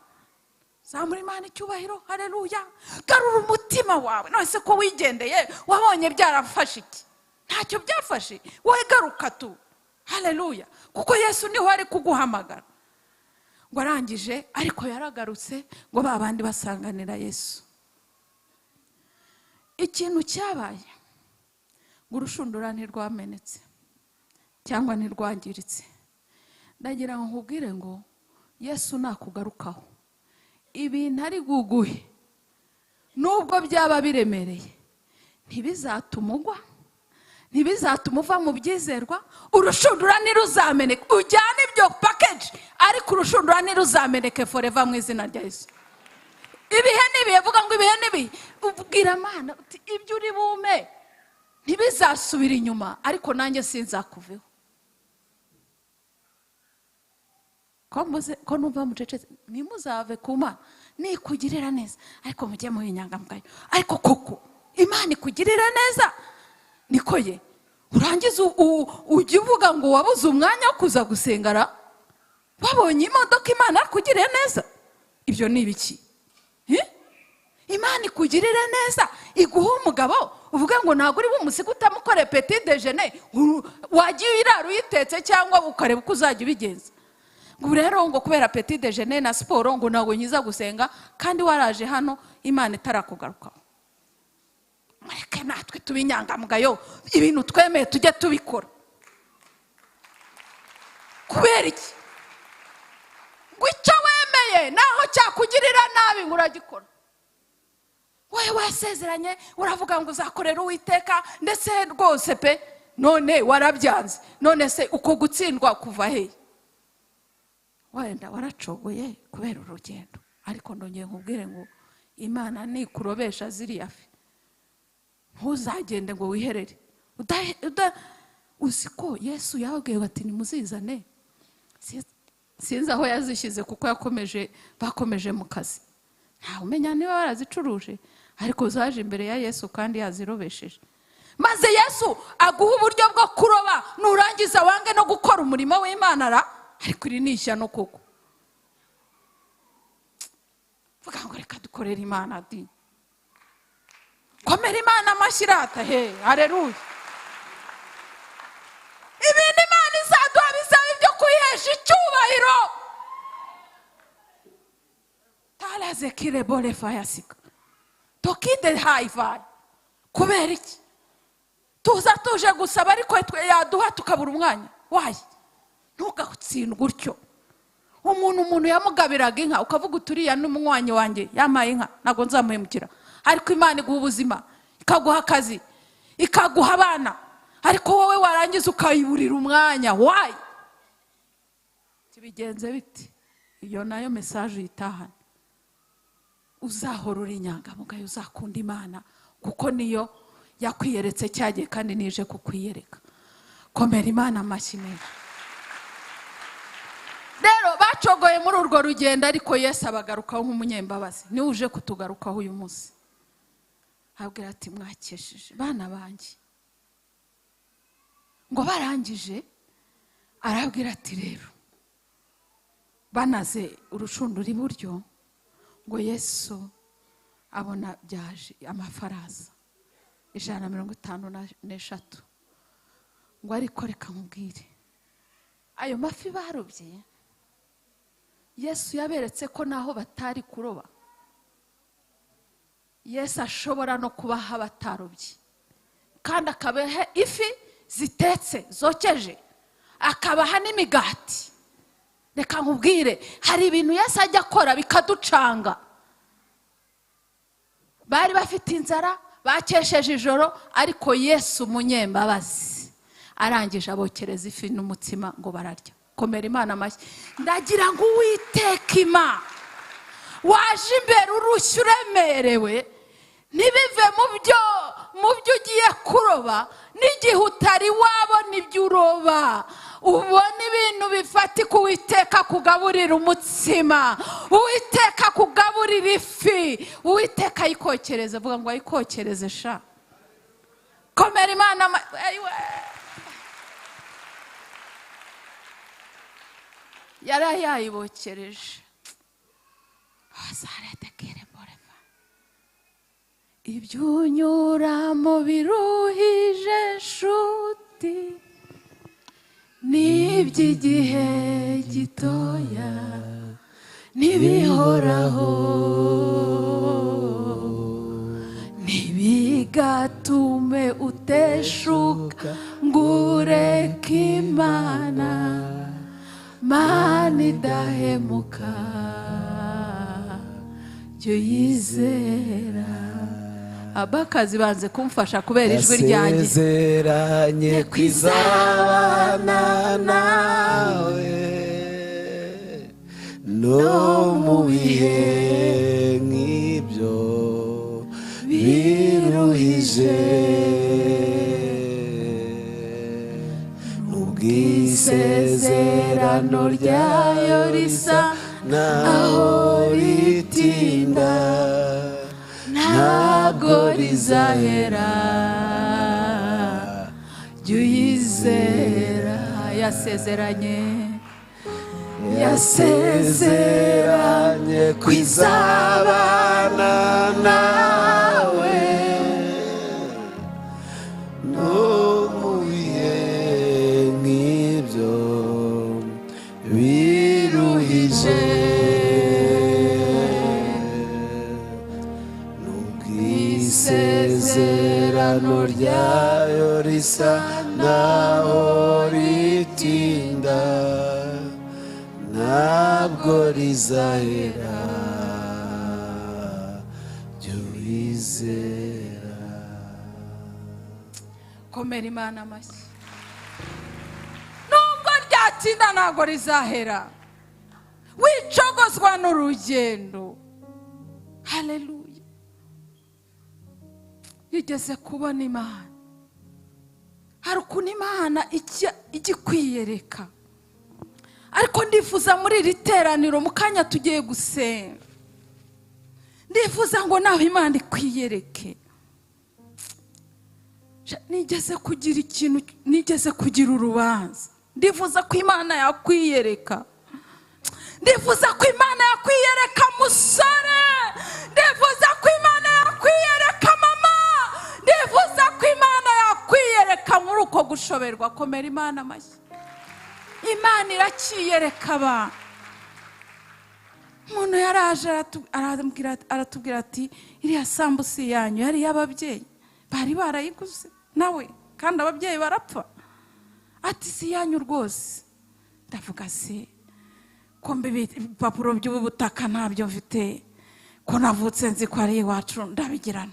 B: Zamura Imana icyubahiro, haleluya. Garura umutima wawe. None se ko wigendeye wabonye byarafashe iki? Ntacyo byafashe, wowe garuka tu, haleluya, kuko Yesu niho ari kuguhamagara. Ngo arangije, ariko yaragarutse, ngo ba bandi basanganira Yesu. Ikintu cyabaye, ngo urushundura ntirwamenetse cyangwa ntirwangiritse. Ndagira ngo nkubwire ngo Yesu nakugarukaho, ibintu ari guguhe nubwo byaba biremereye, ntibizatuma ugwa, ntibizatuma uva mu byizerwa. Urushundura ntiruzameneke, ujyane ibyo package, ariko urushundura ntiruzameneke forever mu izina rya Yesu. Ibihe n'ibihe, vuga ngo ibihe n'ibihe, ubwira Imana uti ibyo uri bume ntibizasubira inyuma, ariko nanjye sinzakuveho. Ko numva mucecetse, ntimuzave ku Mana, nikugirira neza, ariko mujye mu inyangamugayo. Ariko koko Imana ikugirira neza, niko ye urangiza ujya uvuga ngo wabuze umwanya wo kuza gusengara, wabonye imodoka, Imana yakugiriye neza. Ibyo ni ibiki? Imana ikugirire neza, iguhe umugabo, uvuge ngo ntabwo uri bumusiga utamukore petit déjeuner, wagiye irara uyitetse cyangwa ukareba uko uzajya ubigenza. Ngo rero ngo kubera petit déjeuner na siporo ngo ntabwo nkiza gusenga, kandi waraje hano Imana itarakugarukaho. Mureke natwe tube inyangamugayo, ibintu twemeye tujye tubikora. Kubera iki? Ngo icyo wemeye naho cyakugirira nabi ngo uragikora. Wowe wasezeranye uravuga ngo uzakorera Uwiteka, ndetse rwose pe, none warabyanze. None se uko gutsindwa kuva hehe? Wenda waracogoye kubera urugendo, ariko ndongeye nkubwire ngo Imana nikurobesha ziriya fi, ntuzagende ngo wiherere. Uzi ko Yesu yababwiye ati nimuzizane. Sinzi aho yazishyize kuko bakomeje mu kazi, ntawe umenya niba barazicuruje, ariko zaje imbere ya Yesu kandi yazirobesheje. Maze Yesu aguha uburyo bwo kuroba, nurangiza wange no gukora umurimo w'Imana ra, ariko iri ni ishyano koko. Vuga ngo reka dukorere Imana di. Komera Imana amashyi rata, he, haleluya. Ibintu Imana izaduha bizaba ibyo kuyihesha icyubahiro. Talaze kirebole fayasika. Tokide haifa. Kubera iki? Tuza tuje gusaba ariko twe yaduha tukabura umwanya. Why? Ntugatsindwe utyo. Umuntu yamugabiraga inka ukavuga uturiya n'umunywanyi wanjye yampaye inka ntabwo nzamuhemukira. Ariko Imana iguha ubuzima, ikaguha akazi, ikaguha abana, ariko wowe warangiza ukayiburira umwanya. Why? Tubigenze bite? Iyo nayo message uyitahana. Uzahora uri inyangamugayo, uzakunda Imana kuko niyo yakwiyeretse cyagiye kandi nije kukwiyereka. Komera Imana amashyi menshi. Rero bacogoye muri urwo rugendo, ariko Yesu abagarukaho nk'umunyembabazi. Niwe uje kutugarukaho uyu munsi. Abwira ati mwakesheje bana banjye. Ngo barangije arabwira ati rero banaze urushundura iburyo, ngo Yesu abona byaje amafarasa 153. Ngo ariko reka nkubwire, ayo mafi barobye Yesu yaberetse ko naho batari kuroba Yesu ashobora no kubaha batarobye, kandi akabaha ifi zitetse zokeje, akabaha n'imigati. Reka nkubwire, hari ibintu Yesu ajya akora bikaducanga. Bari bafite inzara, bakesheje ijoro, ariko Yesu umunyembabazi arangije abokereza ifi n'umutsima ngo bararya. Komera Imana amashyi. Ndagira ngo Uwiteka Imana waje imbere urushye uremerewe, ntibive mu byo ugiye kuroba, n'igihe utari wabona ibyo uroba, ubona ibintu bifatika. Uwiteka kugaburira umutsima, Uwiteka kugaburira ifi, Uwiteka ayikokereze. Vuga ngo ayikokereze sha. Komera Imana. Yari yayibokereje. Ibyo unyuramo biruhije nshuti, n'iby'igihe gitoya ntibihoraho, ntibigatume uteshuka ngo ureke Imana, Mana idahemuka jya uyizera. Abakazi banze kumfasha kubera ijwi ryanjye.
C: Yasezeranye kwizabana nawe no mu bihe nk'ibyo biruhije, n'ubwisezerano ryayo risa naho ritinda,
B: ntabwo rizahera, jya uyizera. Yasezeranye,
C: yasezeranye kwizabana nawe no mu bihe nk'ibyo biruhije, isezerano ryayo risa naho ritinda, ntabwo rizahera, jya urizera.
B: Komera Imana amashyi. Nubwo ryatinda ntabwo rizahera. Wicogozwa n'urugendo. Haleluya. Yigeze kubona Imana. Hari ukuntu Imana ijya kwiyereka. Ariko ndifuza muri iri teraniro mu kanya tugiye gusenga, ndifuza ngo nawe Imana ikwiyereke. Nigeze kugira ikintu, nigeze kugira urubanza, ndifuza ko Imana yakwiyereka. Ndifuza ko Imana yakwiyereka musore, ndifuza ko Imana yakwiyereka mama, ndifuza ko Imana yakwiyereka muri uko gushoberwa. Komera Imana amashyi. Imana iracyiyereka abantu. Umuntu yaraje aratubwira ati iriya sambusi yanyu yari iy'ababyeyi, bari barayiguze nawe, kandi ababyeyi barapfa. Ati si yanyu rwose. Ndavuga se ko ibipapuro by'ubutaka ntabyo mfite, ko navutse nzi ko ari iwacu, ndabigirana.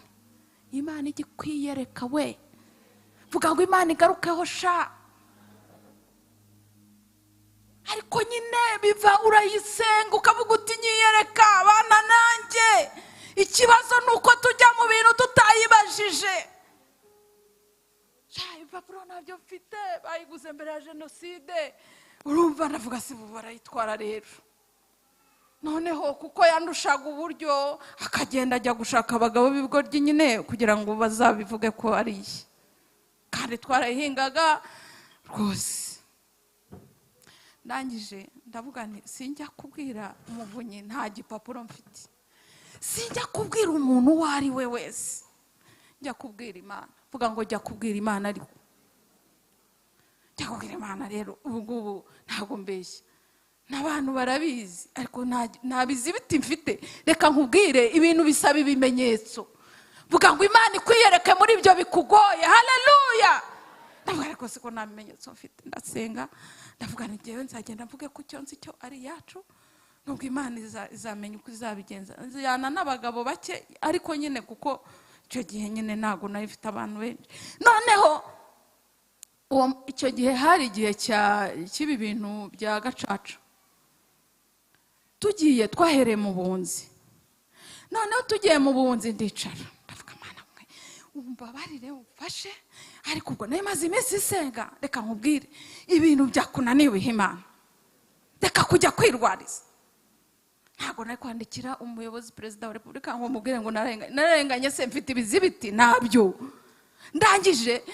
B: Imana ijya kwiyereka we, vuga ngo Imana igarukeho sha. Ariko nyine biva urayisenga ukavuga uti nyiyereka abana nanjye. Ikibazo ni uko tujya mu bintu tutayibajije. Sha ibipapuro ntabyo mfite, bayiguze mbere ya jenoside. Urumva ndavuga se ubu barayitwara rero. Noneho kuko yandushaga uburyo akagenda ajya gushaka abagabo b'ibigoryi nyine kugira ngo bazabivuge ko ari iye, kandi twarayihingaga rwose. Ndangije ndavuga nti sinjya kubwira Umuvunyi nta gipapuro mfite, sinjya kubwira umuntu uwo ari we wese, njya kubwira Imana. Vuga ngo jya kubwira Imana, ariko jya kubwira Imana rero. Ubu ngubu ntabwo mbeshya n'abantu barabizi, ariko nta bizibiti mfite. Reka nkubwire, ibintu bisaba ibimenyetso. Vuga ngo Imana ikwiyereke muri ibyo bikugoye. Haleluya. Ndavuga ariko siko nta bimenyetso mfite. Ndasenga ndavuga nti njyewe nzagenda mvuge ko icyo nzi cyo ari iyacu, nubwo Imana izamenya uko izabigenza. Nzijyana n'abagabo bake, ariko nyine kuko icyo gihe nyine ntabwo nari mfite abantu benshi. Noneho icyo gihe hari igihe cy'ibi bintu bya gacaca. Tugiye twahereye mu bunzi. Noneho tugiye mu bunzi ndicara ndavuga Mana mwe umbabarire umfashe, ariko ubwo nari maze iminsi isenga. Reka nkubwire, ibintu byakunaniye ubihe Imana, reka kujya kwirwariza. Ntabwo nari kwandikira umuyobozi perezida wa repubulika ngo mubwire ngo narenganye se mfite ibizibiti, ntabyo. Ndangije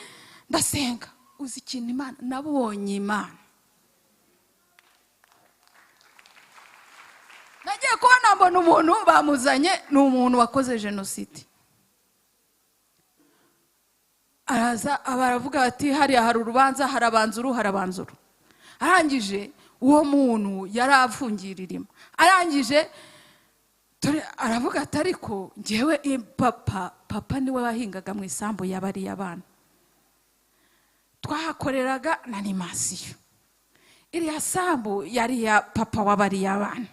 B: ndasenga. Uzi ikintu Imana, nabonye Imana. Nagiye kubona mbona umuntu bamuzanye, ni umuntu wakoze jenoside. Araza baravuga ati hariya hari urubanza, harabanzuru harabanzuru. Arangije uwo muntu yari afungiye irimo. Arangije aravuga ati ariko njyewe papa niwe wahingaga mu isambu y'abariya bana, twahakoreraga na animasiyo. Iriya sambu yari ya papa w'abariya bana,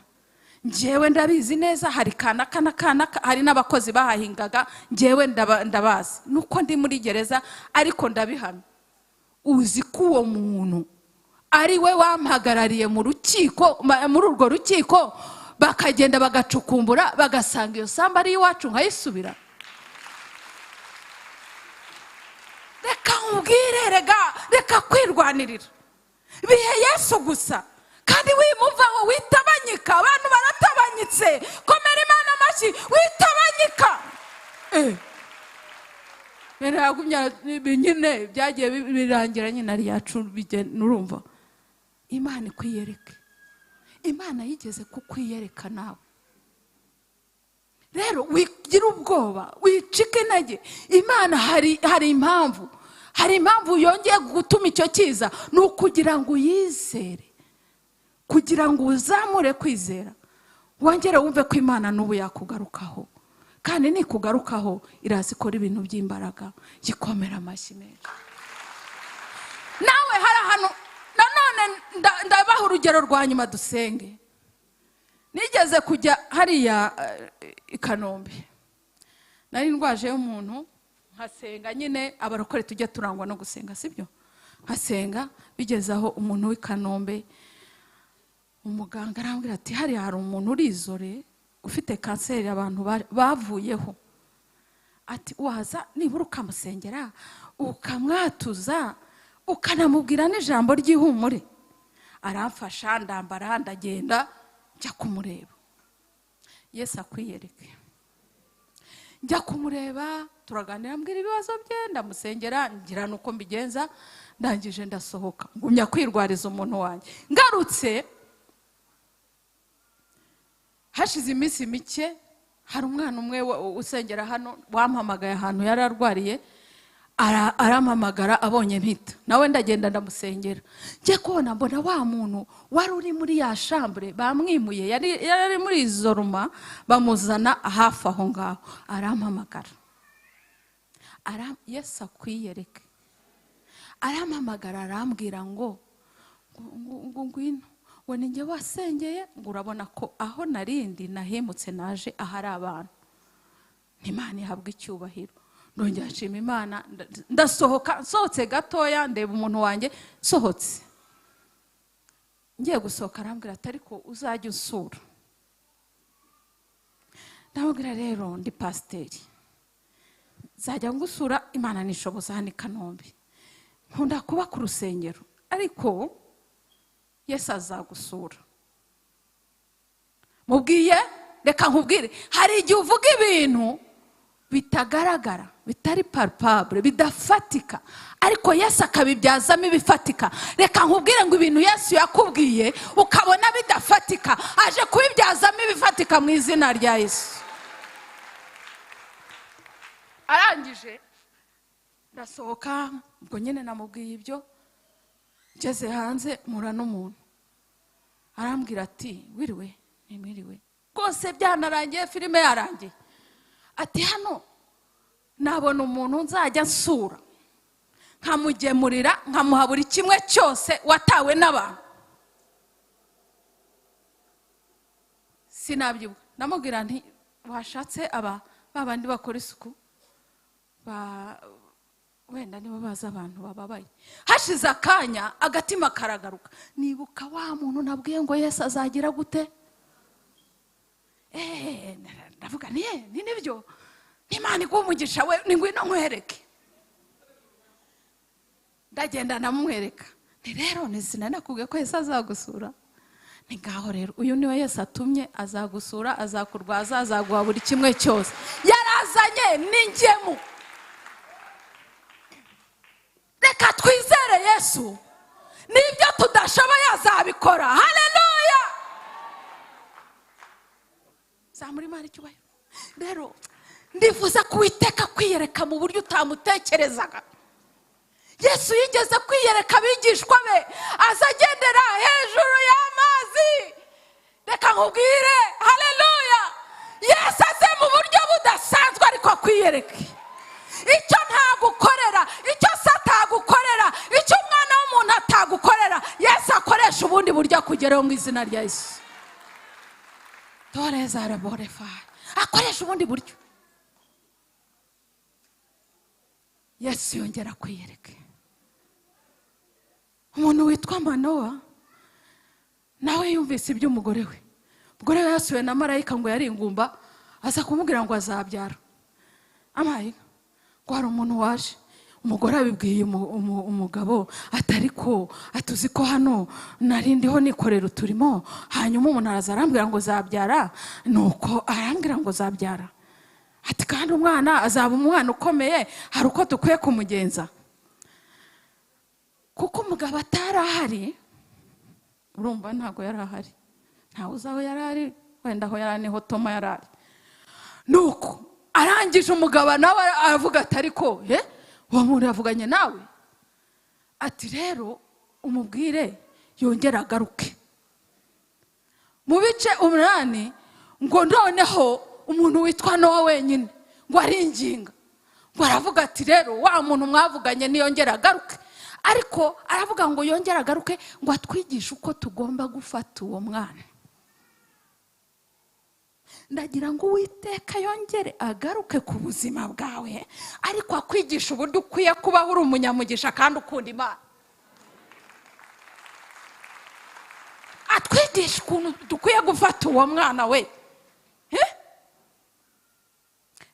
B: njyewe ndabizi neza. Hari kanaka na kanaka, hari n'abakozi bahahingaga, njyewe ndabazi nuko ndi muri gereza, ariko ndabihamya. Uzi ko uwo muntu ari we wampagarariye mu rukiko, muri urwo rukiko bakagenda bagacukumbura bagasanga iyo sambu ari iwacu nkayisubira. Reka nkubwire, reka kwirwanirira, bihe Yesu gusa. Kandi wimuvaho witabanyika, abantu baratabanyitse. Komera Imana amashyi, witabanyika. Nyine byagiye birangira nyine ari yacu, nurumva Imana ikwiyereke. Imana yigeze kukwiyereka nawe. Rero wigira ubwoba, wicike intege. Imana hari impamvu, hari impamvu yongeye gutuma icyo kiza, ni ukugira ngo uyizere, kugira ngo uzamure kwizera, wongere wumve ko Imana n'ubu yakugarukaho. Kandi nikugarukaho iraza ikora ibintu by'imbaraga. Gikomera amashyi menshi. Nawe hari ahantu nanone ndabaha urugero rwa nyuma dusenge. Nigeze kujya hariya i Kanombe, nari ndwaje umuntu, nkasenga nyine. Abarokore tujya turangwa no gusenga, sibyo? Nkasenga bigeze aho umuntu w'i Kanombe, umuganga arambwira ati hariya hari umuntu urizore ufite kanseri, abantu bavuyeho. Ati waza nibura ukamusengera, ukamwatuza, ukanamubwira n'ijambo ry'ihumure. Aramfasha ndambara ndagenda njya kumureba. Yesu akwiyereke. Njya kumureba turaganira, ambwira ibibazo bye, ndamusengera ngira nuko mbigenza. Ndangije ndasohoka ngumya kwirwariza umuntu wanjye. Ngarutse hashize iminsi mike, hari umwana umwe usengera hano wampamagaye ahantu yari arwariye, arampamagara abonye mpita, nawe ndagenda ndamusengera. Njye kubona mbona wa muntu wari uri muri ya chambre bamwimuye, yari ari muri izoruma, bamuzana hafi aho ngaho, arampamagara. Yesu akwiyereke. Arampamagara arambwira ngo Ngo ngwino, ngo ninjye wasengeye, ngo urabona ko aho narindi nahemutse naje ahari abantu. Imana ihabwa icyubahiro. Ndongera nshima Imana, ndasohoka, nsohotse gatoya ndeba umuntu wanjye nsohotse. Ngiye gusohoka arambwira ati ariko uzajya unsura. Ndamubwira rero ndi pasiteri, nzajya ngusura, Imana nishoboza hano i Kanombe. Nkunda kuba ku rusengero, ariko Yesu azagusura. Mubwiye, reka nkubwire, hari igihe uvuga ibintu bitagaragara, bitari palpable, bidafatika, ariko Yesu akabibyazamo ibifatika. Reka nkubwire ngo ibintu Yesu yakubwiye ukabona bidafatika, aje kubibyazamo ibifatika mu izina rya Yesu. Arangije ndasohoka, ubwo nyine namubwiye ibyo, ngeze hanze mpura n'umuntu arambwira ati wiriwe, ntimwiriwe rwose byanarangiye, filime yarangiye. Ati hano nabona umuntu nzajya nsura nkamugemurira, nkamuha buri kimwe cyose watawe n'abantu. Sinabyibuka, namubwira nti washatse aba babandi bakora isuku wenda nibo bazi abantu bababaye. Hashize akanya agatima karagaruka, nibuka wa muntu nabwiye ngo Yesu azagira gute. Ndavuga ni nibyo, Imana iguhe umugisha we, ni ngwino nkwereke. Ndagenda ndamwereka, nti rero sinanakubwiye ko Yesu azagusura, ni ngaho rero uyu niwe Yesu atumye, azagusura, azakurwaza, azaguha buri kimwe cyose. Yarazanye n'ingemu. Reka twizere Yesu, n'ibyo tudashoboye azabikora. Haleluya! Zamura Imana icyubahiro. Rero ndifuza kuwiteka kwiyereka mu buryo utamutekerezaga. Yesu yigeze kwiyereka abigishwa be, aza agendera hejuru y'amazi. Reka nkubwire, haleluya, Yesu aze mu buryo budasanzwe ariko akwiyereke. Icyo ntagukorera, icyo se atagukorera, icyo umwana w'umuntu atagukorera, Yesu akoresha ubundi buryo akugeraho mu izina rya Yesu. Akoresha ubundi buryo. Yesu yongera kwiyereka. Umuntu witwa Manowa nawe yumvise iby'umugore we. Umugore we yasuwe na marayika ngo yari ingumba, aza kumubwira ngo azabyara. Amaye ngo hari umuntu waje. Umugore abibwiye umugabo atariko atuzi ko hano narindiho nikorera uturimo, hanyuma umuntu araza arambwira ngo zabyara, nuko arambwira ngo zabyara. Ati kandi umwana azaba umwana ukomeye, hari uko dukwiye kumugenza. Kuko umugabo atari ahari, urumva ntago yari ahari, ntawe uzi aho yari ari, wenda aho yari niho Toma yari ari. Nuko arangije umugabo nawe aravuga ati ariko uwo muntu yavuganye nawe, ati rero umubwire yongere agaruke. Mu bice 8 ngo noneho umuntu witwa Nowa wenyine ngo aringinga, ngo aravuga ati rero wa muntu mwavuganye niyongere agaruke. Ariko aravuga ngo yongere agaruke ngo atwigishe uko tugomba gufata uwo mwana. Ndagira ngo Uwiteka yongere agaruke ku buzima bwawe, ariko akwigisha uburyo ukwiye kubaho uri umunyamugisha kandi ukunda Imana. Atwigisha ukuntu dukwiye gufata uwo mwana we.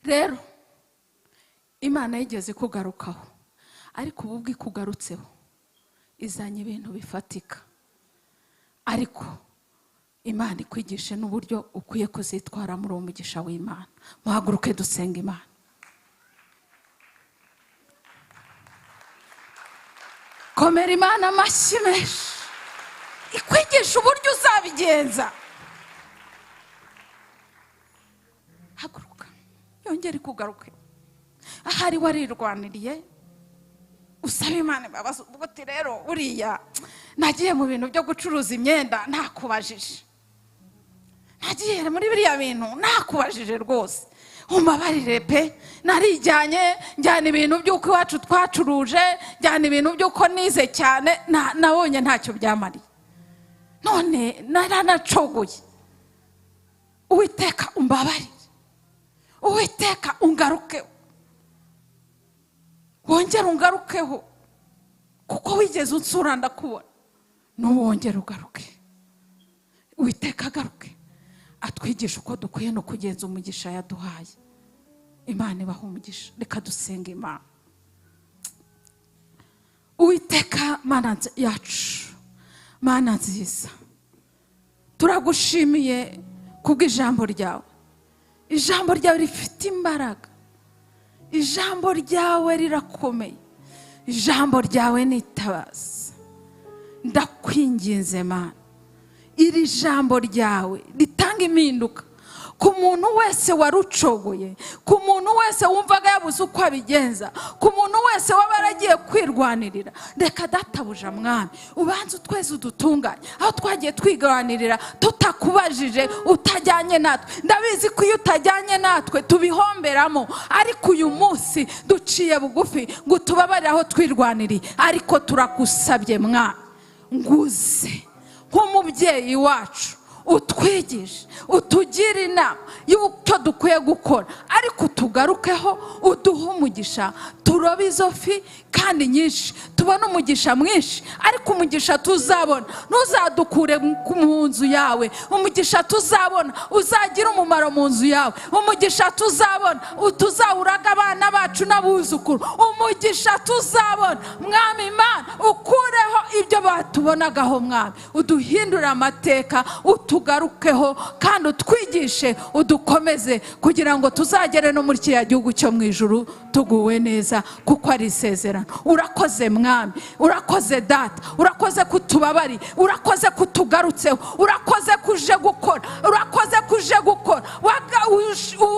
B: Rero Imana yigeze kugarukaho, ariko ubu bwikugarutseho izanye ibintu bifatika. Ariko Imana ikwigishe n'uburyo ukwiye kuzitwara muri uwo mugisha w'Imana. Muhaguruke dusenga Imana. Komera Imana amashyi menshi, ikwigisha uburyo uzabigenza. Haguruka, yongere ikugaruke. Ahari warirwaniriye, usaba Imana imbabazi, uvuga uti rero uriya nagiye mu bintu byo gucuruza imyenda ntakubajije, nagiye muri biriya bintu nakubajije rwose. Umbabarire pe, narijyanye, njyana ibintu by'uko iwacu twacuruje, njyana ibintu by'uko nize cyane, nabonye ntacyo byamariye, none naranacogoye. Uwiteka umbabarire, Uwiteka ungarukeho, wongere ungarukeho, kuko wigeze unsura ndakubona, n'uwongere ugaruke. Uwiteka agaruke atwigisha uko dukwiye no kugenza umugisha yaduhaye. Imana ibaha umugisha. Reka dusenge Imana. Uwiteka Mana yacu, Mana nziza, turagushimiye kubw'ijambo ryawe. Ijambo ryawe rifite imbaraga, ijambo ryawe rirakomeye, ijambo ryawe ni itabaza. Ndakwinginze Mana, iri jambo ryawe ritanga impinduka ku muntu wese warucogoye, ku muntu wese wumvaga yabuze uko abigenza, ku muntu wese waba yaragiye kwirwanirira. Reka databuja mwami, ubanze utweze udutunganye aho twagiye twirwanirira tutakubajije, utajyanye natwe. Ndabizi ko iyo utajyanye natwe tubihomberamo, ariko uyu munsi duciye bugufi ngo utubabarire aho twirwaniriye. Ariko turagusabye mwami, nguze nk'umubyeyi wacu utwigishe, utugire inama y'icyo dukwiye gukora, ariko utugarukeho, uduhe umugisha, turobe izo fi kandi nyinshi, tubone umugisha mwinshi. Ariko umugisha tuzabona ntuzadukure mu nzu yawe, umugisha tuzabona uzagira umumaro mu nzu yawe, umugisha tuzabona tuzawuraga abana bacu n'abuzukuru, umugisha tuzabona mwami Imana ukureho ibyo batubonagaho mwami, uduhindure amateka, utugarukeho kandi utwigishe, udukomeze kugira ngo tuzagere no muri kiriya gihugu cyo mu ijuru tuguwe neza, kuko ari isezerano. Urakoze mwami, urakoze data, urakoze kutubabari, urakoze kutugarutseho, urakoze kuje gukora, urakoze kuje gukora.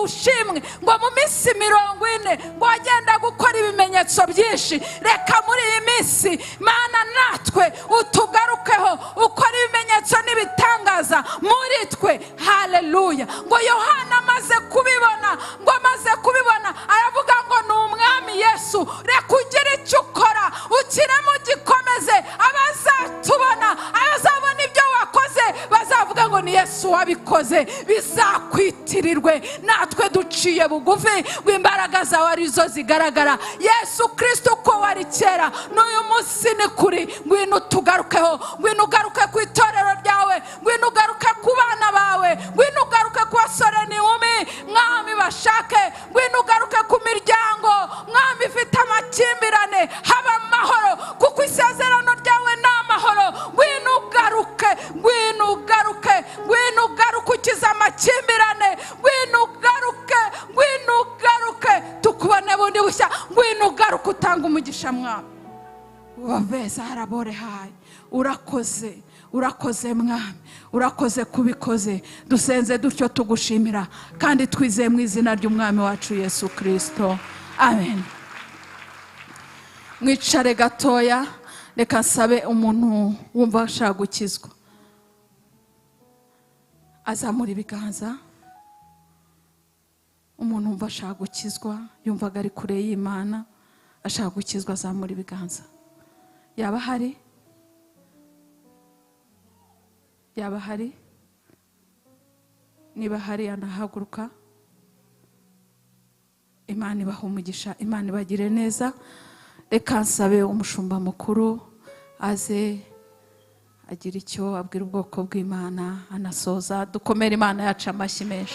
B: Ushimwe ngo mu minsi 40 ngo wagenda gukora ibimenyetso byinshi. Reka muri iyi minsi Mana natwe utugarukeho, ukora ibimenyetso n'ibitangaza muri twe. Haleluya. Ngo Yohana amaze kubibona, ngo amaze kubibona aravuga ngo ni umwami Yesu. Reka ugire icyo ukora, ukiremo gikomeze, abazatubona, abazabona ibyo wakoze bazavuga ngo ni Yesu wabikoze, bizakwitirirwe. Natwe duciye bugufi ngo imbaraga zawe arizo zigaragara. Yesu Kristo uko wari kera n'uyu munsi ni kuri. Ngwino utugarukeho, ngwino ugaruke ku itorero ryawe, ngwino ugaruke ku bana bawe, ngwino ugaruke ku basore n'inkumi mwami bashake, ngwino ugaruke ku miryango mwami ifite amakimbirane, haba amahoro, kuko isezerano ryawe ni amahoro. Ngwino ugaruke, ngwino ugaruke, ngwino ugaruke ukize amakimbirane, ngwino ugaruke, ngwino ugaruke tukubone bundi bushya, ngwino ugaruke utanga umugisha mwami. Wabeza harabore hayi. Urakoze, urakoze mwami, urakoze kubikoze. Dusenze dutyo tugushimira kandi twizeye mu izina ry'umwami wacu Yesu Kristo, amen. Mwicare gatoya, reka nsabe umuntu wumva ashaka gukizwa azamura ibiganza. Umuntu wumva ashaka gukizwa, yumvaga ari kure y'Imana, ashaka gukizwa, azamura ibiganza. Yaba hari? Yaba hari? Niba hari anahaguruka. Imana ibahe umugisha, Imana ibagire neza. Reka nsabe umushumba mukuru aze agira icyo abwira ubwoko bw'Imana, anasoza. Dukomere Imana yacu amashyi menshi.